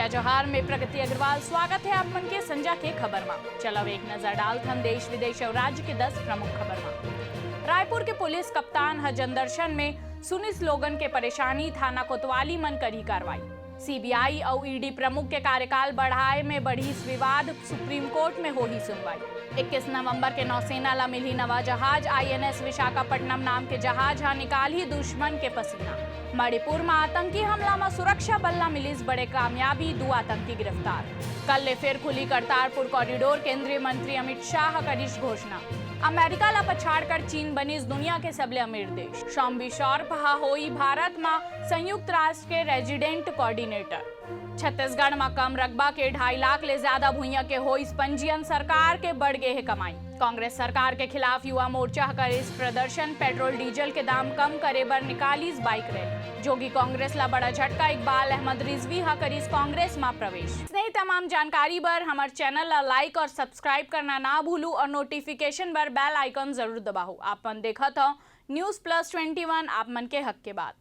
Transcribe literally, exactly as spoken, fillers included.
जोहार, मैं प्रगति अग्रवाल, स्वागत हे आप मन के संझा के खबर मा। चलव एक नजर डालथन देश विदेश अउ राज्य के दस प्रमुख खबर मा। रायपुर के पुलिस कप्तान ह जनदर्शन में सुनिस लोगन के परेशानी, थाना कोतवाली मन करही कार्रवाई। सीबीआई अउ ईडी प्रमुख के कार्यकाल बढ़ाए में बढ़िस विवाद, सुप्रीम कोर्ट में होही सुनवाई। इक्कीस नवंबर के नौसेना ला मिलही नवा जहाज, आईएनएस विशाखापट्टनम नाम के जहाज ह निकालही दुश्मन के पसीना। मणिपुर म आतंकी हमला म सुरक्षा बल ला मिलिस बड़े कामयाबी, दू आतंकी गिरफ्तार। कल ले फेर खुली करतारपुर कॉरिडोर, केंद्रीय मंत्री अमित शाह करिस घोषणा। अमेरिका ला पछाड़कर चीन बनिस दुनिया के सबले अमीर देश। शॉम्बी शॉर्प ह होई भारत म संयुक्त राष्ट्र के रेजिडेंट कोऑर्डिनेटर। छत्तीसगढ़ म कम रकबा के ढाई लाख ले ज्यादा भुइयां के होइस पंजीयन, सरकार के बढ़ गे हे कमाई। कांग्रेस सरकार के खिलाफ युवा मोर्चा ह करिस प्रदर्शन, पेट्रोल डीजल के दाम कम करे बर निकालिस बाइक रैली। जोगी कांग्रेस ला बड़ा झटका, इकबाल अहमद रिजवी ह करिस कांग्रेस म प्रवेश। अइसने ही तमाम जानकारी बर हमर चैनल ला लाइक और सब्सक्राइब करना ना भूलू और नोटिफिकेशन बर बेल आइकन जरूर दबाहू। आप मन देखत हव न्यूज़ प्लस ट्वेंटी वन, आप मन के हक के बात।